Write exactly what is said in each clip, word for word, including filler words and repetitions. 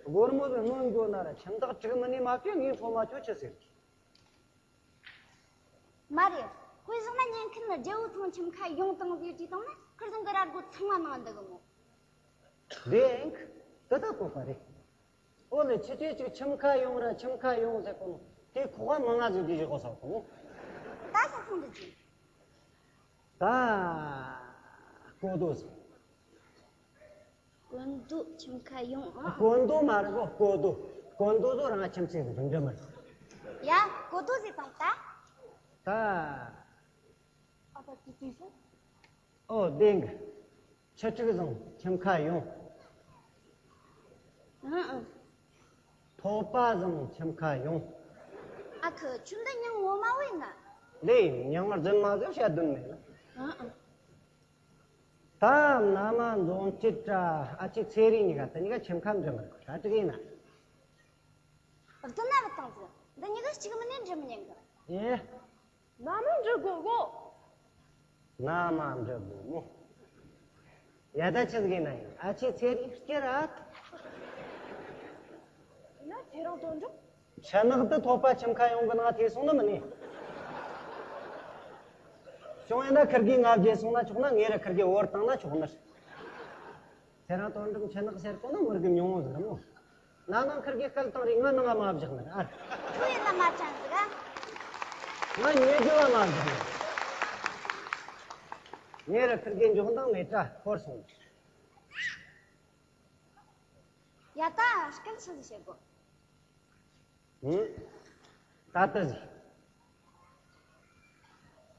སྒོར་མོ་ཟིག་སྣོན་དགོས་ན་ར་ཁྱིམ་བདག་དྲུག་མིན་ནས་མ་བྱོས། ངས་སློབ་མ་ཁྱོད་ཆི་ཟེར་གི། མ་རེད། དཔེ་བཞག་ན་ཉན་མཁན་ནི་རྒྱལ་བོ་ཚང་ཁྱིམ་ཁ་ཡོང་དང་ཟེར་གྱི་དང་ན་ཁིར་ཚང་གི་ར་སྒོ་ཚང་མ་ནང་འདུག་གི་མོ། དེ་ཨེ་འགི་དེ་ད་བཀོད་པ་རེད། ཨོ་ལེ་ཁྱི་ཁྱི་ཅིག་ཁྱིམ་ཁ་ཡོང་ར་ཁྱིམ་ཁ་ཡོང་ཟེར་གོ་ནོ་དེ་ཁོག་པ་མང་ང་ཟིག་དེ་བཞག་གོ་ས་གོ་ནོ། ད་ས་ཚང་འདི་ཅི། ད་སྐོར་རྡོ་ཟིག་སྐོར་རྡོ་ཁྱིམ་ཁ་ཡོང་ཨ། སྐོར་རྡོ་མ་རེད་གོ། སྐོར་རྡོ། སྐོར་རྡོ་ཟོ་རང་ཁྱིམ་མཚེས་ཟིག་འགྲིམ་འགྲིམ་མ་རེད། ཡ་སྐོར་རྡོ་ཟིག་དང་ད། ད། ཨ་ད་ཅི་ཅི་སོང་། ཨོ་བདེན་གི། ཁྱི་ཕྲུག་བཟང་ཁྱིམ་ཁ་ཡོང་། ཨང་ཨང་། ཐོག་པ་བཟང་ཁྱིམ་ཁ་ཡོང་། ཨ་ཁུ་ཁྱོད་འདི་མྱིང་ངོ་མ་བོ་ཡིན་ན། ལེ་མྱིང་རྫུན་མ་ཟིག་བཤད་དོན་མེད་ལ། ཨང་ཨང་། ད་མནའ་མ་འཛོམས་སྐྱིད་དྲ་ཨ་ཅེ་ཚེ་རིང་གཉིས་ཀ་དེ་གཉིས་ཀ་ཁྱིམ་ཁ་འགྲིམ་མི་དགོས་ར་དྲུག་ཡིན་ན། བདུན་ན་བུད་བཏང་ཟིག་འདི་གཉིས་ཀ་གཅིག་མིན་ནས་འགྲིམ་མི་ཉན་གི། ཨེ། མནའ་མ་འགྲིག་གོ་གོ། མནའ་མ་འགྲིག་གོ་མོ། ཡ་ད་ཆི་ཟིག་ཡིན་ན་ཡིན། ཨ་ཅེ་ཚེ་རིང་སྐྱེ་ར། ཡིན་ན་ཁྱེད་རང་དོན་འགྲུབ། ཆུ་ནག་ཏུ་ཐོག་པ་ཁྱིམ་ཁ་ཡོང་གི་ནང་ཐེ་སོང་ནི་མིན་ནི། བྱུང་ཡིན་ན་ཁིར་གིས་ང་བརྗེད་སོང་ན་ཆོག་ན། ངས་ར་ཁིར་གི་བོར་བཏང་ན་ཆོག་ནི། ཁྱེད་རང་དོན་འགྲུབ་ཆུ་ནག་ཟེར་གོ་ནི་མི་རིགས་ཉུང་ངུ་ཟིག་རེད་མོ། ན་ནིང་ཁིར་གི་སྐད་བཏང་རེ་ང་ནང་ང་མ་བཞག་ནི་ར། ཁྱོད་ཡིན་ན་མ་ཅང་ཟིག་ཨ། ང་ཉེ་རྒྱུ་བ་མ་བཞག་ནི། ངས་ར་ཁིར་གི་འཇོག་འདང་མེད་དྲ་ཤོར་སོང་། ཡ་ད་སྐད་ཆ་ཟིག་བཤད་དགོས། ཧུམ། ད་ལྟ་ཟིག་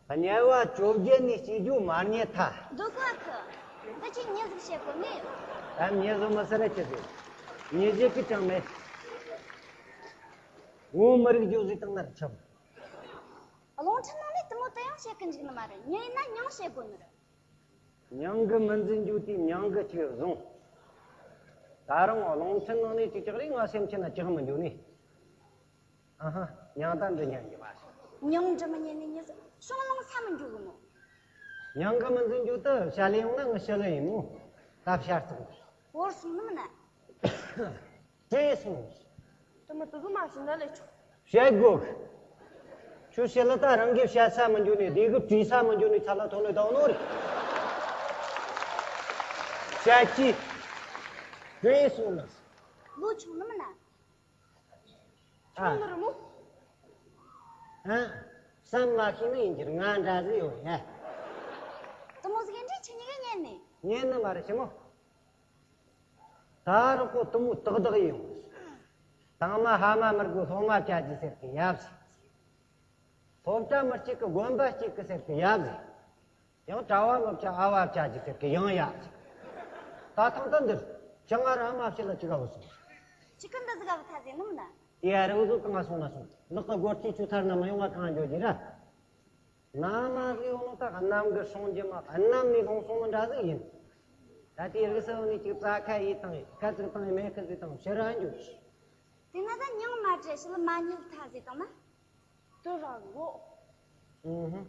དམྱལ་བ་བཅོ་བརྒྱད་ནས་སྐྱེ་རྒྱུ་མ་རྙེད་ཐལ། འདུག་གོ་ཨ་ཁུ། འདི་ཅིག་མྱི་ཟིག་བཤད་གོ་ངས། ད་མྱི་བཟོ་མི་སྲིད་ར་ཁྱེད་ཟིག་མྱི་བཞི་གི་ཅང་མེད། ངོ་མི་རིག་རྒྱུ་ཟིག་དང་ནར་ཆགས། རླུང་འཕྲིན་ནང་ནས་དེ་མོ་དེ་ཡང་བཤད་གི་འཇུག་ནི་མ་རེད། མྱི་ཡིན་ན་མྱིང་བཤད་དགོས་ནི་རེད། མྱིང་གི་མི་འཛིན་རྒྱུ་དེ་མྱིང་གི་གཅིག་བཟུང་། ད་རུང་རླུང་འཕྲིན་ནང་ནས་ཅིག་ཅིག་རེད། ང་སེམས་ཅན་ན་ཅིག་མི་འགྱུར་ནི། ཨ་ཧ། མྱིང་དང་འབྲི་ཉན་གྱི་མ་རེད། མྱིང་འབྲི་མི་ཉན་ནི་མྱི་ཟིག་ཤོང་ལོང་ས་མི་འགྱུར་གི་མོ། མྱིང་གི་མི་འཛིན་རྒྱུ་དེ་བཤད་ལེ་ཡོང་ན་ངི་ཞི་ལི་ཡིན་མོ། ད་བཤད་ཚོགས་འདི། བོར་སོང་ནི་མིན་ན། བྲོས་སོང་། དེ་མི་དེ་ཚོ་མ་བྱིན་ན་ལས་ཆོག་བཤད་དགོས། ཁྱོད་བཤད་ལ་ད་རང་གིས་བཤད་ས་མི་འགྱོ་ནས་སྡེ་གི་བྲིས་ས་མི་འགྱོ་ནས་ཚ་ལ་ཐོན་ནས་བཏང་ནོ་རེད། བཤད་ཀྱི། བྲོས་སོང་ལ། ལོ་ཆུང་ནི་མིན་ན། ཨ། ཆུང་ནི་རེད་མོ། ཨ། བསམ་མ་ཤེས་ནི་ཡིན་གྱི་རེད། ང་འདྲ་ཟིག་ཡོད་ཡ། དེ་མོ་ཟིག་ཡིན་དུས་ཁྱེད་གཉིས་ཀས་ཉན་ནི། ཉན་ནི་མ་རེད་ཞི་མོ། ད་རོགས་པོ་དུ་མོ་ཏག་ཏག་ཡིན་ཡོང་། དང་མ་ཕ་མ་མི་དགོས་སློབ་མ་བྱ་རྒྱུ་ཟེར་གི་ཡབ་ཟེར། སློབ་གྲྭ་མི་གཅིག་གི་དགོན་པ་གཅིག་གི་ཟེར་གི་ཡབ་ཟེར། ཡང་གྲྭ་བ་མི་བྱ་ཨ་བ་བྱ་རྒྱུ་ཟེར་གི་ཡང་ཡབ་ཟེར། ད་ཐང་ད་འདིར་ཅང་ང་རང་མ་བྱེད་ལ་ཅི་ག་བུད་སོང་། ཅི་གི་འདི་ཟིག་ག་བུད་ཐལ་ཟེར་ནི་མིན་ན། དེ་ཡ་རང་བཟོ་གང་ང་སོང་ན་སོང་། ལག་གི་སྒོར་ཁྲི་ཆུ་ཐར་ན་མི་ཡོང་བ་གང་འགྱོ་རྒྱུ་ར། ན་མ་གི་ཡོང་ནོ་ད་གནམ་གི་སྲུང་རྒྱུ་མ་གནམ་ནས་ལྷུང་སོང་ནོ་འདྲ་ཟིག་ཡིན། ད་དེ་རིགས་སུ་ནས་ཅིག་རྩྭ་ཁ་ཡིས་བཏང་ཡིན་ཁ་ཙིག་བཏང་ཡིན་མེ་ཁ་ཙིག་བཏང་ཕྱིར་ར་འགྱོ། དེ་ན་ད་མྱིང་མ་བྲིས་ཤི་ལ་མ་རྙེད་ཐལ་ཟེར་བཏང་ན། དུ་ར་གོ། ཨུ་ཧུ།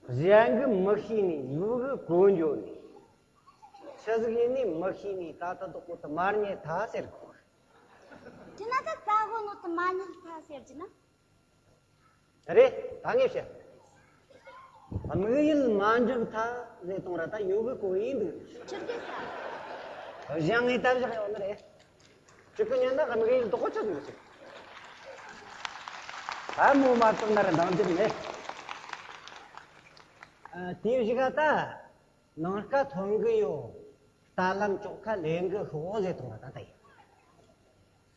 གཞན་གྱིས་མི་ཤེས་ནས་ཡུལ་གྱི་གོ་འགྱོ་ནས། ཆི་ཟིག་ཡིན་ནས་མི་ཤེས་ནས་ད་ལྟ་དུ་གོ་དུ་མ་རྙེད་ཐལ་ཟེར་གོ། དེ་ན་ད་ད་གོ་ནོ་དུ་མ་རྙེད་ཐལ་ཟེར་གྱི་ན། རེད། ད་ངས་བཤད། དམིགས་ཡུལ་མ་འགྲུབ་ཐལ་ཟེར་གཏོང་ར་ད་ཡོད་གི་གོ་ཡིན་འདུག་ཆི་གི་ས། གཞན་ངས་ད་བཞག་ཡོད་ནི་རེད། ཅི་གི་ཉན་ན་དམིགས་ཡུལ་དོག་ཅི་ཟིག་ཟེར། ད་མོ་མ་བཏང་ན་ར་འདང་རྒྱུ་མེད། ཨ། དེའི་གཞུག་ག་ད། ནངས་ཀ་ཐོན་གི་ཡོད། ད་ལམ་ཅོག་ཁ་ལེན་གི་ཤོག་ཟེར་གཏོང་ར་ད་ད་ཡིན།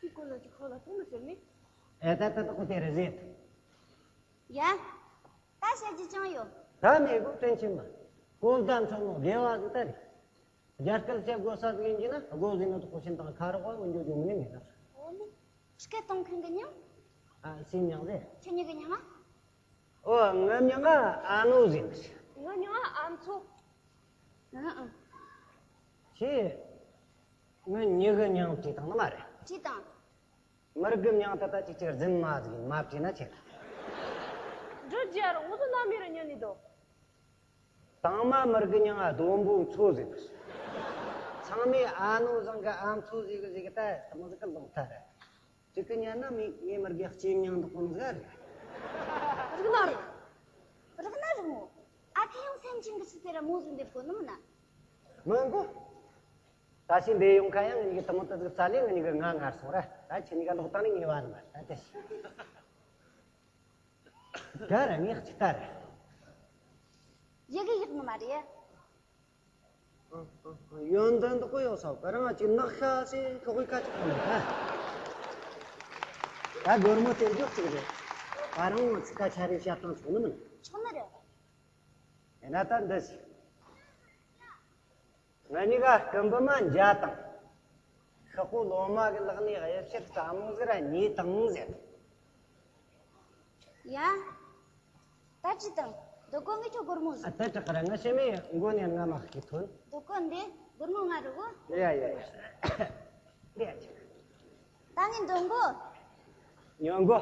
ཁྱི་ཀོ་ལ་ཅིག་ཁོ་ལ་ཐུག་མི་ཟེར་ནི། ཨེ་ད་ད་ད་ཁོ་དེ་རེད་ཟེར། ཡ། ད་བཤད་རྒྱུ་ཅང་ཡོད། ད་མེད་གོ་དྲིན་ཆེན་མ། གོ་བརྡ་མཚོན་ནོ་དགེ་བ་ཟིག་ད་རེད། རྒྱ་སྐད་བཤད་དགོས་ས་ཟིག་ཡིན་གྱི་ན་དགོས་ཟིན་ནོ་དག་གོ་ཤིན་ཏང་ཁ་རོག་པ་འོན་ཇོ་ཇོ་མི་ནི་མེད་ན། འོ་ནི། སྐད་གཏོང་མཁན་གི་མྱིང་། ཨ་སུའི་མྱིང་ཟེར། ཁྱེད་གཉིས་ཀྱི་མྱིང་ང་། ཨོ་ངའི་མྱིང་ང་ཨ་ནུ་ཟེར་ནི། ངའི་མྱིང་ང་ཨ་མཚོ། ཨ་ཨ། ཁྱེད། ངའི་མྱི་གི་མྱིང་བྲིས་བཏང་ནི་མ་རེད། བྲིས་བཏང་། མི་རིགས་ཀྱི་མྱིང་དེ་ད་ཅིག་ཅིག་རྫུན་མ་ཟིག་ཡིན་མ་བྲིས་ན་ཆེ། འབྲི་རྒྱུ་ཡ་རུ་ངོ་ཚོ་ནམ་ཡིན་རུ་ཉན་ནི་དོ། དང་མ་མི་རིགས་ཀྱི་མྱིང་ང་ལྡོམ་པོ་མཚོ་ཟེར་ནི། ཚང་མས་ཨ་ནོ་བཟང་གི་ཨ་མཚོ་ཟིག་གི་ཟིག་གི་ད་དེ་མོ་ཟིག་གི་ལོག་ཐལ་རེད། ཅིག་གི་ཉན་ན་མི་ངའི་མི་དགེ་སྐྱེས་མྱང་འདུག་གོ་ནོ་ཟིག་རེད། རིག་ན་རིག་རིག་ན་རིག་མོ། ཨ་ཁ་ཡང་སེམས་ཅན་གི་ཆུ་དེ་ར་མོ་ཟིག་འདེབས་གོ་ནི་མིན་ན། མི་འགོ། ད་ཕྱིན་འདི་ཡོང་ཁ་ཡང་ངེད་གི་དེ་མོ་ཏི་ཟིག་རྩ་ལས་ངེད་གི་ང་ངར་སོང་ར། ད་ཁྱེད་གཉིས་ཀ་ལོག་བཏང་ནི་ངེས་བ་ནི་མ་ད་དེ་ཤི། ག་ར་ངས་ཅི་ལྟར། ཡི་གེ་ཡག་ནི་མ་རེད། ཡོན་ཏན་དག་པོ་ཡོད་ས་བ་རང་ཅིག་ནག་ཤ་སེ་ཤོག་གི་ཁ་ཅིག་ཁོ་ནས་ད། ད་སྒོར་མོ་དེ་འཇོག་ཅིག་རེད། ད་རང་ངོ་ཚིག་ཁ་ཆ་རེ་བཤད་སྟངས་ཆོག་ནི་མིན། ཆོག་ནི་རེད། ཡིན་ན་ད་འདི་ཞིག་ང་གཉིས་ཀ་སྐུ་འབུམ་མ་འཇའ་དང་། ཤོག་གུ་ལོ་མ་གི་ལག་ནས་དབྱིབས་ཕྱིར་སླ་མོ་ཟིག་ར་ཉོས་དང་ཟེར། ཡ། ད་ཅི་དང་། འདི་ཀོ་ངས་ཁྱོད་སྒོར་མོ་ཟིག་ཨ་ད་དྲག་ར་ང་ཤེས་མེད་མགོ་ནས་རྔ་མ་ཤི་ཐོན། འདི་ཀོ་འདི་སྒོར་མོ་ལྔ་རུ་གོ། ཡ་ཡ་ཡ། འདི་ཡ་ཅིག་ད་ངས་འདོན་གོ། ཉོན་གོ།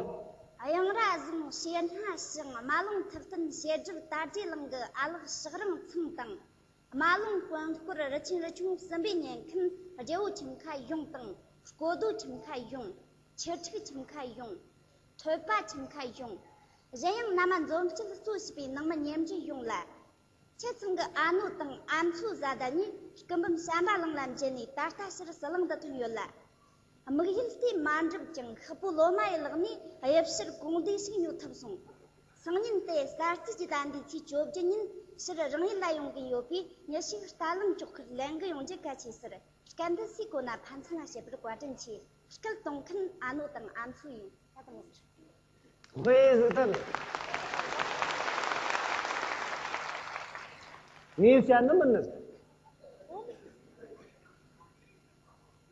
གཡང་ར་བཟང་བྱེ་སྣ་ཞིང་། རྨ་ཀླུང་ཐུབ་བསྟན་བྱེ་སྒྲིབ་དར་གྱི་གླིང་གི་ཨ་ལགས་ཕྱག་རིང་ཚང་དང་། རྨ་ཀླུང་དཔོན་སྐོར་རི་ཆེན་རི་ཆུང་གསུམ་པའི་ཉེ་འཁོན། རྒྱལ་པོ་ཁྱིམ་ཁ་ཡོངས་དང་། སྐོར་རྡོ་ཁྱིམ་ཁ་ཡོངས། ཆུ་ཕྲུག་ཁྱིམ་ཁ་ཡོངས། ཐོད་པ་ཁྱིམ་ཁ་ཡོངས། གཞན་ཡང་མནའ་མ་འཛོམས་སྐྱིད་གཙོ་བྱས་པའི་ནང་མི་ཉེ་འབྲེལ་ཡོངས་ལ། ཁྱེད་ཚང་གི་ཨ་ནོ་དང་ཨ་མཚོ་བཟའ་ཟླ་གཉིས་སྐུ་འབུམ་བྱམས་པ་གླིང་ལ་མཇལ་ནས་ད་ལྟ་ཕྱིར་ཟི་ལིང་དུ་ཐོན་ཡོད་ལ། དམིགས་ཡུལ་དེ་མ་འགྲུབ་ཀྱང་ཤི་པོ་ལོ་མ་ཡི་ལག་ནས་དབྱིབས་ཕྱིར་གོང་བདེ་ཞིག་ཉོ་ཐུབ་སོང་། སང་ཉིན་དེ་གསར་ཚེས་ཀྱི་ཟླ་འདིའི་ཚེས་བཅོ་བརྒྱད་ཉིན་ཕྱིར་རང་ཡུལ་ལ་ཡོང་གི་ཡོད་པས། མྱི་ཞིག་རྟ་ལམ་ཅོག་ཁར་ལེན་གི་ཡོང་རྒྱུ་གལ་ཆེ་ཟེར། སྐད་འདི་སུའི་གོ་ན་ཕན་ཚུན་ལ་བཤད་པར་བཀའ་དྲིན་ཆེ། སྐད་གཏོང་མཁན་ཨ་ནོ་དང་ཨ་མཚོ་ཡིན། ད་དུང་ཟེར། དཔེ་ཟིག་ད་ནི། ངས་བཤད་ནི་མིན་ནི།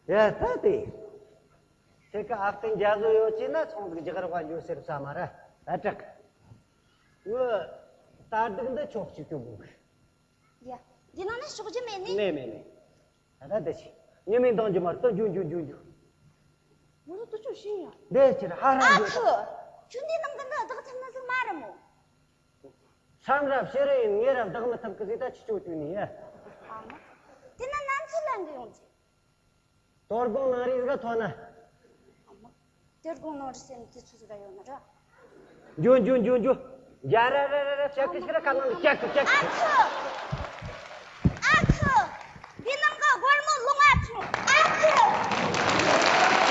ཡ་ད་དེ། ཁྱེད་ཀ་ཨ་སྟེང་རྒྱ་བཟོ་ཡོད་ཅེ་ན་ཚོང་ཟིག་རྒྱག་རོགས་འཇོག་ཟེར་ས་མ་ར་ད་དྲག་ངོ་ད་སྡུག་འདི་ཆོག་ཅིག་སྐྱོ་དགོས་གི། ཡ། འདི་ནང་ན་ཞོགས་རྒྱུ་མེད་ནི། མེད་མེད་མེད། ད་ལྟ་འདི་ཞིག་ཉི་མའི་འདང་རྒྱུ་མ་གཏོགས་འཇུ་འཇུ་འཇུ་འཇུ། མོ་ལོ་དུ་ཆུ་ཤིང་ཡ། འདི་ཕྱིར་ཧ་ར་ཨ་འཇུ། ཁུ། ཁྱོད་འདི་ནང་གི་འདི་བདག་ཐུབ་ན་ཟིག་མ་རེད་མོ། སམ་རབ་ཤེས་རེ་ཡིན་ངེ་རབ་བདག་མི་ཐུབ་གི་ཟིག་ད་ཁྱི་ཆོ་བཅུག་ནི་ཡ། ཨ་མ། དེ་ན་ནམ་ཚོད་ལེན་གི་ཡོང་ཟིག་དོ་དགོང་ནང་རིག་ག་ཐོན་ན། དོ་དགོང་ནང་རིག་སེམས་དེ་ཚོ་ཟིག་ག་ཡོད་ན་ར། འཇུ་འཇུ་འཇུ་འཇུ། རྒྱ་ར་ར་ར་ར་ཤག་གི་ཤག་ར་ཁ་ནང་གི་ཤག་གི་ཤག་གི། ཨ་ཁུ། ཨ་ཁུ། འདི་ནང་གི་སྒོར་མོ་ལོང་ཨ་ཁུ། ཨ་ཁུ།